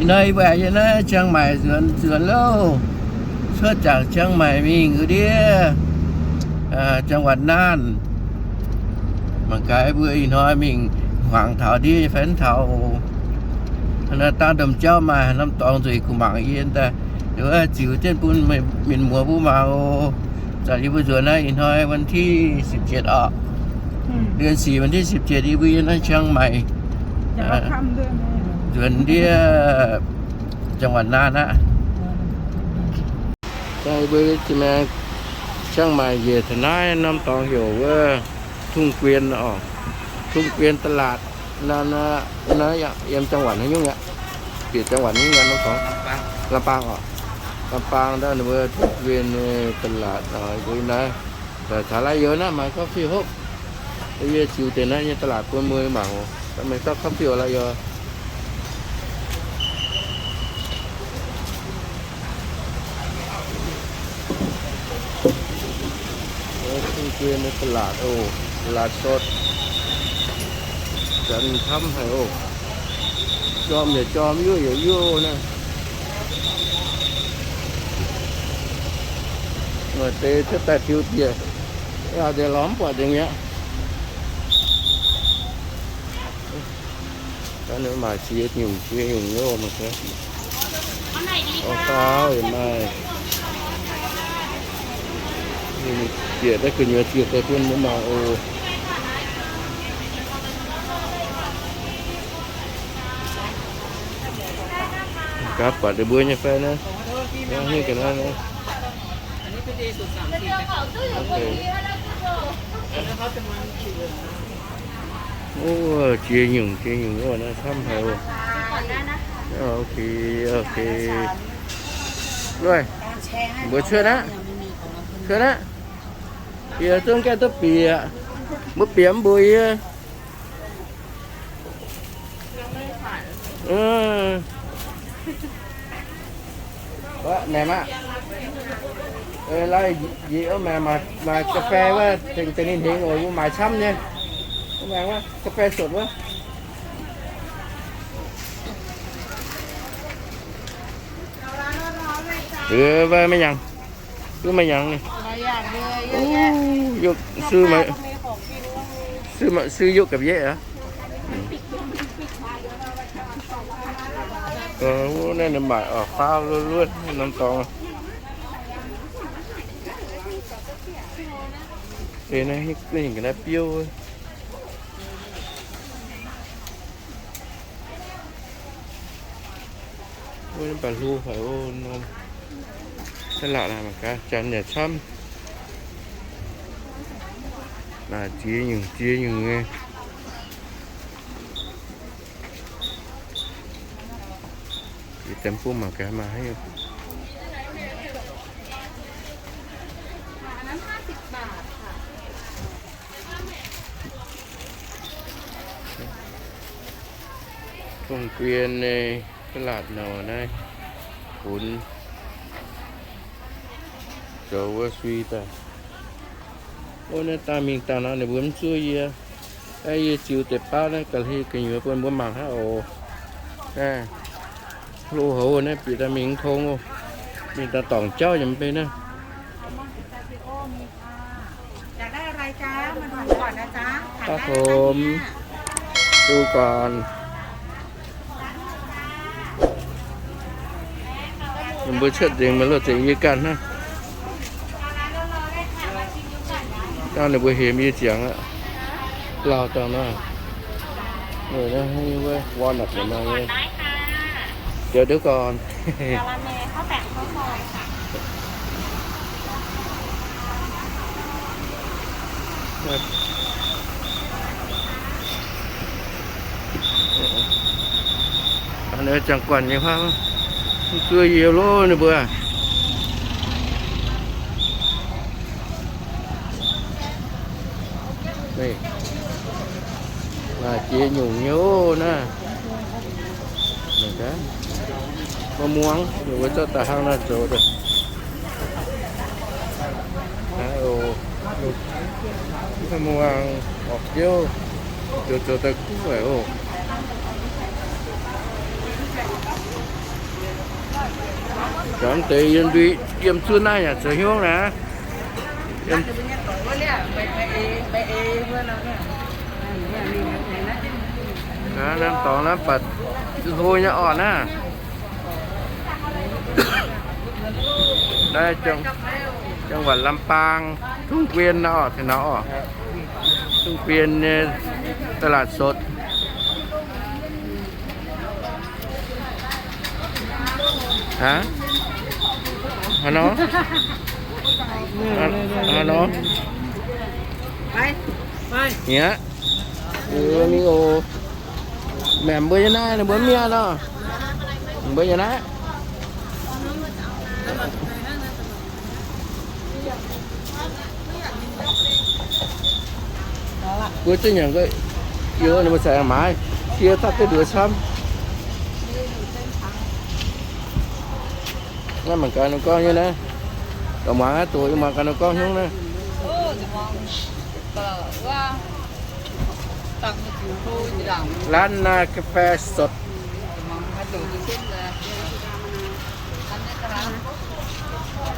Naaiv yie mbuo yiem naaiv Chiang Mai nzuonx, nzuonx loh. Cuotv ziangx Chiang Mai mingh wuov ndiev จังหวัดน่าน. Mangc gaax mbuo ih hnoi mingh hmuangx taux ndiev nyei fai mv taux. Naaiv dangh domh jauv maaih norm dorngx nzueic kuv mangc yie daaih, ziux jienv bun mienh muoz mbuo mangc oc. Zanc yie mbuo nzuonx naaiv ih hnoi วันที่สิบเจ็ด oc. เดือนสี่ วันที่สิบเจ็ด yie mbuo yiem naaiv เชียงใหม่ nzuonx ndiev จังหวัดน่าน aqv. Dangh yie mbuo maengx Chiang Mai njiec taux naaiv norm dorngx heuc wuov ทุ่งเกวียน oc. ทุ่งเกวียน ตลาด naaiv, naaiv yiem จังหวัด haaix nyungc aqv? Bieqc จังหวัด nyungc aqv norm dorngx. ลำปาง oc. ลำปาง dangh ninh mbuo ทุ่งเกวียน ตลาด oc, yie mbuo naaiv. Caux laaix youz naaiv maaih coffee hopv. Yie ziux deix naaiv nyei ตลาด bun mbuo mangc oc. Dangh meih zorqv coffee oc laaix youz. ทุ่งเกวียน ตลาด oc, ตลาดสด janx camv haic oc. Jorm yaac jorm, yuoqv yaac yuoqv naaiv. Maaih deix cuotv daaih tiux bieqc, aa, deix lorz mv buatc nzengc mi'aqv. Maaic ziex nyungc ziex nyungc nyei oc. Orv faaux yaac maaih. Bieqc naaiv gu'nyuoz ziec daaih bun mbuo mangc oc. Gaax buatc deix mbuo nyei fai naaiv. Hingv ga'naaiv naaiv. Oc, ziex nyungc ziex nyungc oc, naaiv camv haic oc. Oc, oc. Luov, mbuo cuotv aqv. Cuotv aqv. Bieqc zungv gaengh duqv bieqc. Mbuo bieqc mv mbuox yie. Maengx aqv. Laaix njiec wuov maengx, maaih ga'fei wuov, tengx ninh hengx oc, mbuo maaiz camv nyei. Wuov maengx wuov, ga'fei sotv wuov. Wuov maiv nyanc. Wuov maiv nyanc ni. Yie, sư maiv, sư maiv, sư yie gapv yaeqv aqv. Wuov naaiv ninh maaic oc, faaux luov luov norm dorngx. Deix naaiv hingv ga'naaiv biouv. Wuov naaiv baac hlo haic oc, norm salad mangc gaax, janx yaac camv. Ziex nyungc ziex nyungc nyei. Yie deix bung mangc gaax maaih haaix nyungc. Dongh guen nyei salad nor naaiv, funx zoux wuov sui daaih. Wuov naaiv dangh mingh dangh nor ninh mbuo mv zuov yie. Yie ziux deix baav naaiv ga'hlen gu'nyuoz bun mbuo mangc hnangv oc. Hlo houc naaiv bieqc daaih mingh mv tong oc. Mingh daaih dorngc jauv nyei mv bei naaiv. อยากได้อะไรจ๊ะ มาดูก่อนนะจ๊ะ ครับผม ดูก่อน ninh mbuo cuotv nzengc maiv luoqc nzengc yie ganh hnangv. Dangh ninh mbuo hemx yie ziangx aqv. Lauh dangh naaiv. Walnut เดี๋ยว เดี๋ยวก่อน Aa, ninh jangx guanh nyei huaav, mv zuov yie loh ninh mbuo. Maaih ziex nyungc nyei oc naaiv. Ma'muangx, ninh mbuo zorqv daaih hnangv naaiv zoux daaih. Ma'muangx, orqc biouv, zoux zoux daaih guv haic oc. Jangx deix yiem ndui, yiem zunv naaiv yaac zoux hnyouv naaiv. Yiem naaiv dorngx naaiv baac hlo nyei orqc naaiv. Naaiv จังหวัดลำปาง Thung Quyền naaiv orqc, taux naaiv orqc. Thung Quyền nyei ตลาดสด. Hả? Hả nó? Hả nó? Nhá. Ừ, mi ô. Mẹ mbuo như này là mbuo miệng đó. Mbuo như này. Mbuo zinh nyanc gau, yie ninh mbuo caux aengx maaiz, cie taux ga'nduox camv. Naaiv mangc gaax ninh gorngv nyei naaiv. Da'muangx aqv, doqc yie muangx gaax ninh gorngv hnyouv naaiv. ร้านนา กาแฟสด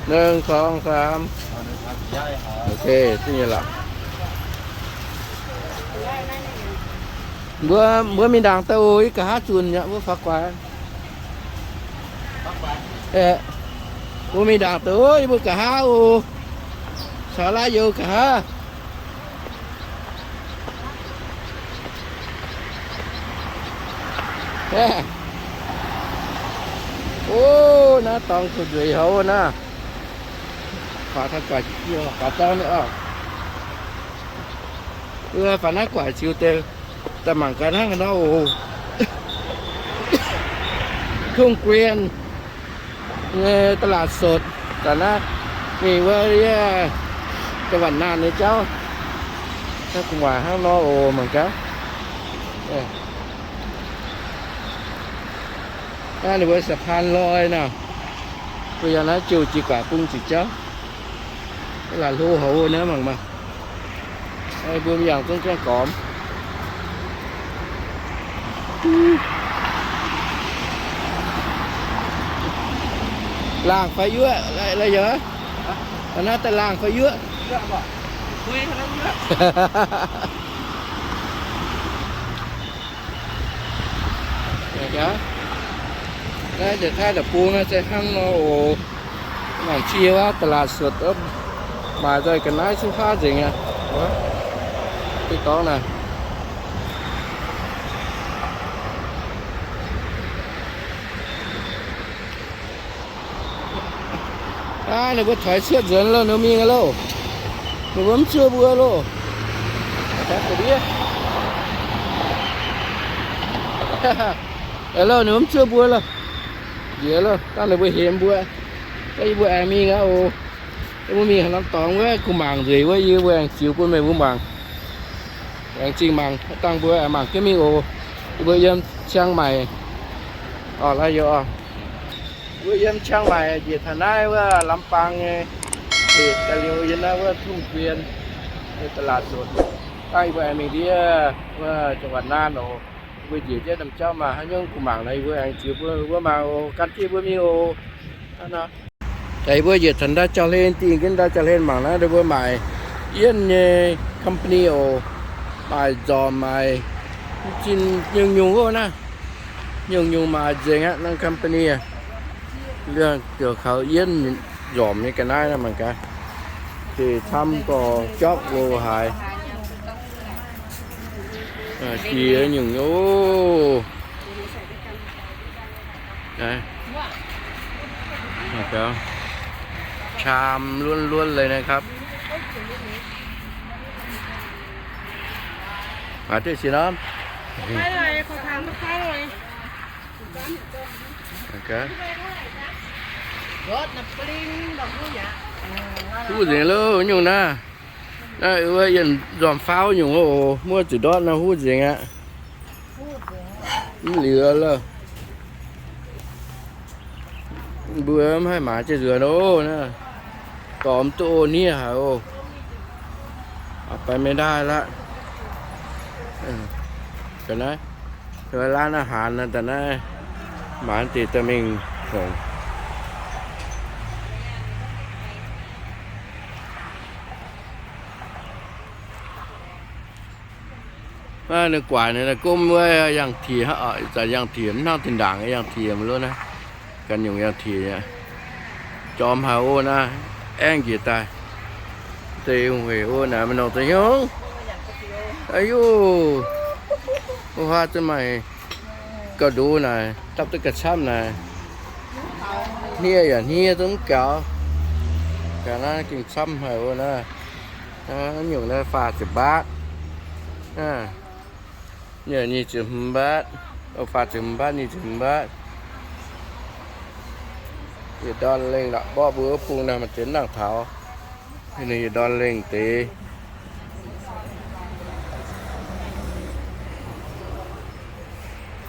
หนึ่ง สอง สาม โอเค zinh nyei lorqc. Mbuo, mbuo mingh ndaangc daaih oc, yie nqa'haav zunc yaac mbuo faaux guaax. Mbuo mingh ndaangc daaih oc, yie mbuo nqa'haav oc. Caux laaix youz nqa'haav. O, naaiv dorngx kuh nzueic houv naaiv. Faaux taux guaax, faaux dorngx nyei oc. Faaux naaiv guaax ziux deix, daaih mangc gaax hnangv nor oc. Thung Quyền nyei ตลาดสด daaih naaiv, mingh wuov yie จังหวัดน่าน nyei jauv. Naaiv gu'nguaaic hnangv nor oc, mangc gaax. Naaiv ninh mbuo สะพานลอย naaiv, mbuo yangh naaiv jouh jiex guaax bung ziqc jauv. Laaix hlo houv naaiv mangc maah. Mbuo yangh zungv gaengh gormx. Laangh fai yuoqv, la'yietv? Naaiv daaih laangh fai yuoqv? Naaiv nzengc taaih da'bung naaiv se hnangv nor oc. Mangc cie wuov ตลาดสด maaic nzengc ga'naaiv cuotv faav nzengc aqv. Diqv dorngx naaic. Aav, ninh mbuo toix cuotv nzuonx loh, ninh mingh loh. Ninh mbuo mv zuov mbuo loh. Loh, ninh mbuo mv zuov mbuo loh. Nziex loh, dangh ninh mbuo hemx mbuo. Dangh yie mbuo aengx mingh aqv oc. Yie mbuo mingh haaix norm dorngx wuov kuh mangc nzueic wuov, yie mbuo aengx ziux bun meih mbuo mangc. Aengx zingh mangc, dangh mbuo aengx mangc jienv mingh oc. Yie mbuo yiem Chiang Mai. Orqc, laaix youz orqc. Mbuo yiem Chiang Mai njiec taux naaiv wuov Lambaang nyei, daaih liuz yiem naaiv wuov Thung Quyền nyei ตลาดสด. Dangh yie mbuo aengx mingh ndiev wuov จังหวัดน่าน oc. Mbuo njiec jienv norm jauv maaih haaix nyungc kuh mangc nor, yie mbuo aengx ziux bun mbuo mangc oc. Gan jienv mbuo mingh oc. Daaih yie mbuo njiec taux ndau jauv-hlen, dingh jienv ndau jauv-hlen mangc naaiv, mbuo maaic yienv nyei company oc. Maaic nzormc, maaic zinh nyungc-nyungc oc naaiv. Nyungc-nyungc maaic nzengc aqv, naaiv company. Liangh ziouc kaux yienv nzormc nyei ga'naaiv naaiv mangc gaax. Deix camv gorx jopv loz haaix. Jiex nyungc nyungc oc. ชามล้วนๆเลยนะครับ มาด้วยสิน้อง Huv nzengc loh nyungc naaiv. Naaiv wuov yienh nzormc faaux nyungc oc. Muov zuqc ndortv naaiv huv nzengc aqv. Mv liuz loh. Mbuo mv haih maaiz jienv nzuonx oc. Naaiv dorh mv duqv oc, hniev haic oc. ไปไม่ได้ละ Ga'naaiv, ร้านอาหาร naaiv daaih naaiv, maaiz deix daaih mingh hngongx. Ninh guaix ninh gomv wuov yangh tiex, ih zanc yangh tiex mv hnangv zinh ndaangc yangh tiex mv lov naaiv. Ganh nyungc yangh tiex aqv. Jorm haic oc naaiv, aengv njiec daaih. Deix hungh hec oc naaic, maaih norm deix hnyouv. Aa yuv, wuov huaav zungv maaih gauh ndoqv naaic, dapv duqv gauh camv naaic. Hniev yaac hniev zungv mv gaux. Ga'naaiv gengh camv haic oc naaiv. Nyungc naaiv faah ziepc mbaatv. Nyic ziepc hmz mbaatv, faah ziepc hmz mbaatv, nyic ziepc hmz mbaatv. Yietc ndorn lengh lorqc, mborqv mbuo wuov bung naaiv maaih deix nangc taux. Ninh yietc ndorn lengh deix.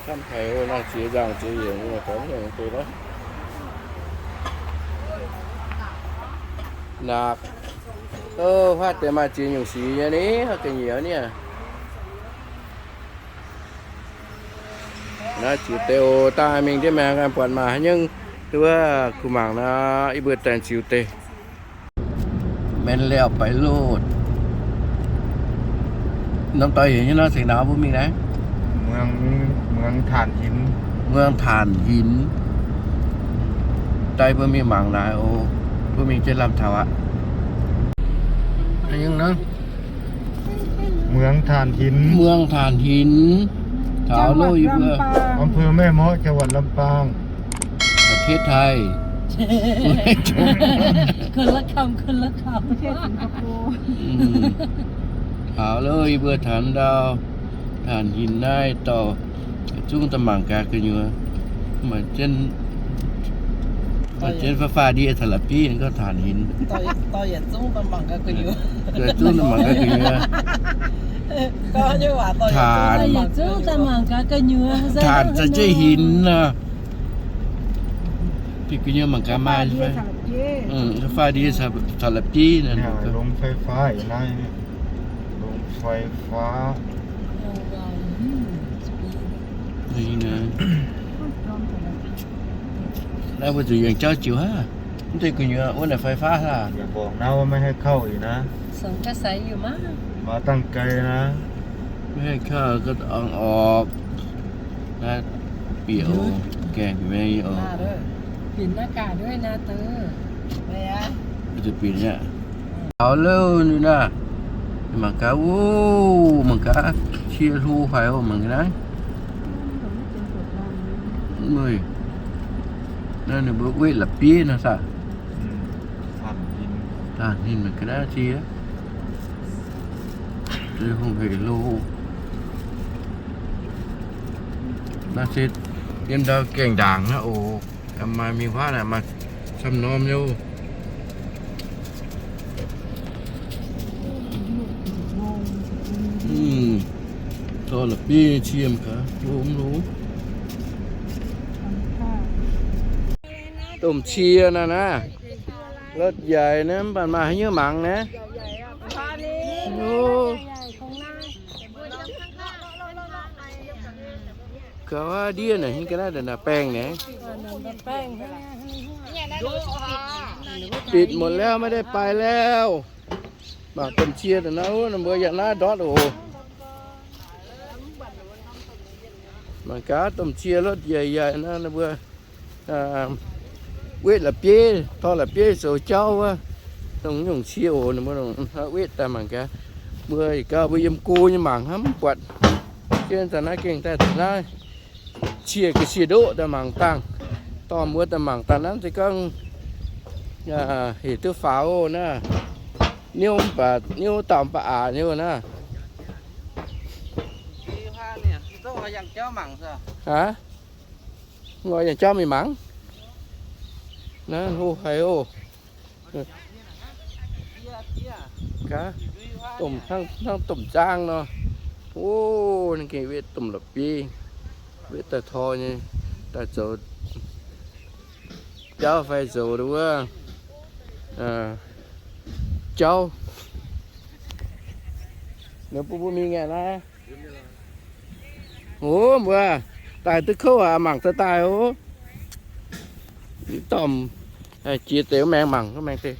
Camv haic oc, nangh ziex nzangc ziex yienc, taux nyungc deix naaiv. Naaqc. Ov, huaav deix maaih ziex nyungc sic nyei ni, ga'nyiec ni. Naaiv ziux deix oc, dangh mingh ndiev maengx ganh buatc maaih haaix nyungc wuov kuh mangc nor, yie mbuo daaih ziux deix. Mbenc liaauc baic lotv. Norm doic heuc nyei nor, ceng nauz mbuo mingh naaiv. Muangx, muangx Taanc Hinx. Muangx Taanc Hinx. Daaih mbuo mingh mangc naaiv oc. Mbuo mingh jienv lamh taux aqv. Muangx Taanc Hinx. Muangx Taanc Hinx. Taux loh yie mbuo. อำเภอแม่เมาะ จังหวัดลำปาง ประเทศไทย คนละคำ คนละคำ ประเทศสิงคโปร์ Taux loh yie mbuo taux ndau Taanc Hinx naaiv dorh zungv daaih mangc gaax gu'nyuoz. Maaih jienv, maaih jienv faah faah ndie taux la'bieiv gorngv Taanc Hinx. Zungv daaih mangc gaax gu'nyuoz. Taanc, Taanc za'gengh Hinx nor. Bieqc gu'nyuoz mangc gaax maaih fai. Faah ndie taux la'bieiv naaiv. โรงไฟฟ้า อยู่ไหน โรงไฟฟ้า Naaiv mbuo zuqc yangh jauv ziux aqv. Mv deix gu'nyuoz wuov naaic fai faav aqv. อย่าบอกนะว่าไม่ให้เข้าอีกนะ สงสัยอยู่มั้ง มาตั้งไกลนะ ไม่ให้เข้าก็เอาออก Naaiv bieqc oc, gaengh bieqc maiv oc. ปิดหน้ากากด้วยนะเตอร์ Zuqc bieqc aqv. Taux loh ninh naaiv, mangc gaax, o, mangc gaax, cie hlo haic oc, mangc gaax naaiv. Naaiv ninh mbuo wetv la'bieiv nor saah. Ninh mangc gaax naaiv cie. Hungh hec hlo. Naaiv se yiem ndau gaengh ndaangc naaiv oc. Maaih mingh huaav naaic maaih camv norm nyei oc. Dorh la'bieiv cie mangc gaax, hlo mv hlo. Domh cie naaiv naaiv, lotv yaic naaiv, mv baac maaih haaix nyungc mangc naaiv. Gauh ndiev naaic, ga'naaiv naaic baengh naaic. Bieqc หมดแล้ว ไม่ได้ไปแล้ว. Mangc domh cie naaiv, ninh mbuo yaac naaiv ndortv oc. Mangc gaax domh cie lotv yaic yaic naaiv, ninh mbuo wetv la'bieiv, dorh la'bieiv zoux jauv wuov, dongh nyungc cie oc, ninh mbuo wetv daaih mangc gaax. Mbuo ih gau mbuo yiem go nyei mangc hnamv mv buatc. Jienv daaih naaiv gengh daaih naaiv cie ga'sie ndoqv daaih mangc dangh. Dorh mbuo daaih mangc daaih naaiv se gorngv hec duqv faaux naaiv. Niouv mv baac niouv dauh mv baac aqc niouv naaiv. Aav, ngoi yangh jauv mingh mangc. Naaiv hlo haic oc. Gaax, domh hnangv, hnangv domh nzang nor. O, ninh gengh wetv domh la'bieiv, wetv daaih tor nyei, daaih zoux jauv fai zoux wuov jauv. Ninh bun mbuo mingh aqv naaiv. O, mbuo daaih duqv kouv aqv, mangc daaih daaih oc. Domh jiex deix maengx mangc maengx deix.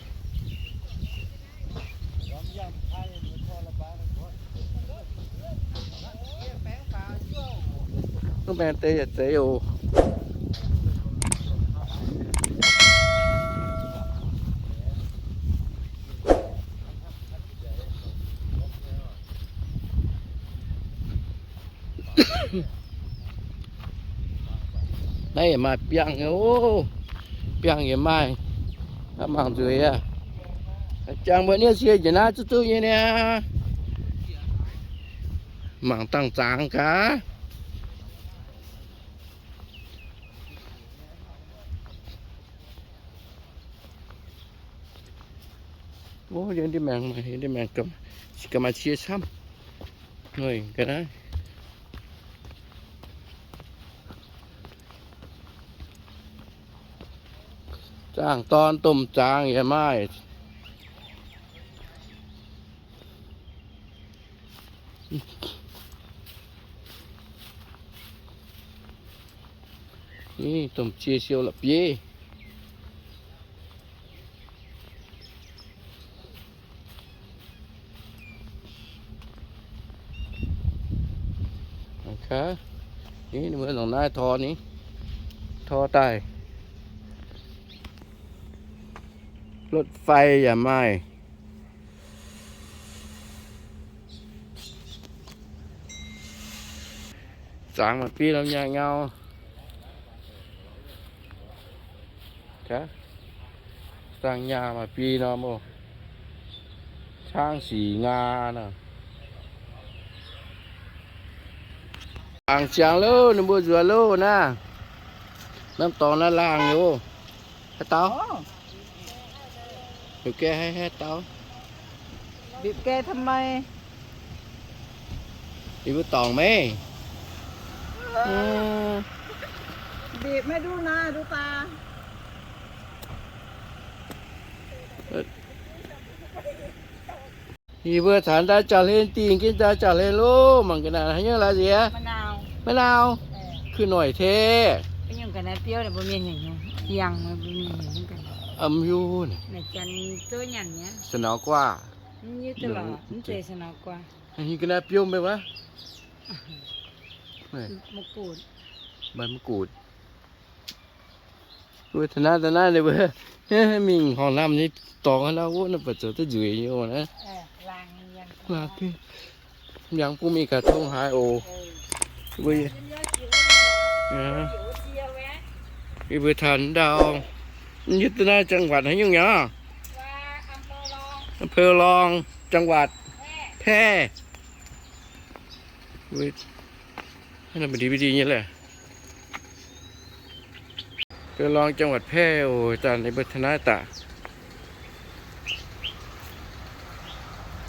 Maengx deix yietc zeiz oc. Naaiv yaac maaih biangh nyei oc. Biangh yaac maaih. Mangc nzueic aqv. Jangx mbuo niouv sie njiec naaiv zuqc zuqc nyei niaa. Mangc dangh zangx gaax. Ndiev maengx, ndiev maengx ga'maaih cie camv. Ga'naaiv zaangh dorn domh zaangc yaac maaih. Domh cie siou la'bieiv. Ninh mbuo longc naaiv tor ni, tor daaih. Lotv fai yaac maaih. Zaangc maaih biei norm nyaah ngau. Zaangc nyaah maaih biei norm oc. Caangv sic ngaa nor. Laangh ziangx loh, ninh mbuo nzuonx loh naaiv. Norm dorngx naaiv laangh yoc. Haaix dauh? Liuz gae haaix, haaix dauh? Liuz gae ทำไม? Yie mbuo dorngc maiv? Liuz maiv duqv naaiv duqv daaih. Yie mbuo caux daaih jauv-hlen dingh jienv daaih jauv-hlen loh, mangc ga'naaiv haaix nyungc laaix nziex? Maiv nau. Kuh noic teh. Am hiuv. Sa'nauz guaav. Ga'naaiv biouv maiv wuov. Maiv mv gutv. Mbuo taux naaiv, taux naaiv ninh mbuo mingh horngh hnamv nyei dorngx hnangv nor, wuov naaiv buatc zoux duqv nzueic nyei oc naaiv. Mbiaangx bung mingh gaax tong haaix oc. Yie mbuo taux ndau, yie duqv naaiv จังหวัด haaix nyungc nyei? อำเภอรอง จังหวัดแพร่. Mv-dingh, mv-dingh nyei leh. อำเภอรอง จังหวัดแพร่ oc. Daaih ninh mbuo taux naaiv daaih.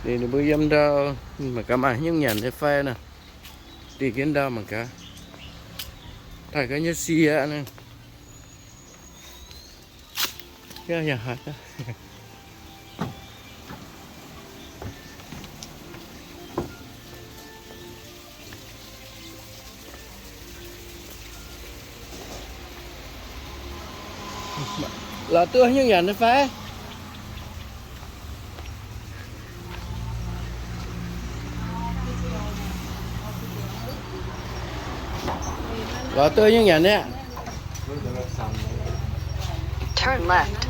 Ninh, ninh mbuo yiem ndau, mangc gaax maaih haaix nyungc nyanc nyei fai nor. Dingh jienv ndau mangc gaax. Daaih gaax nyei sie nor. Lorz duqv haaix nyungc nyanc nyei fai? Lorz duqv haaix nyungc nyanc nyei? Turn left.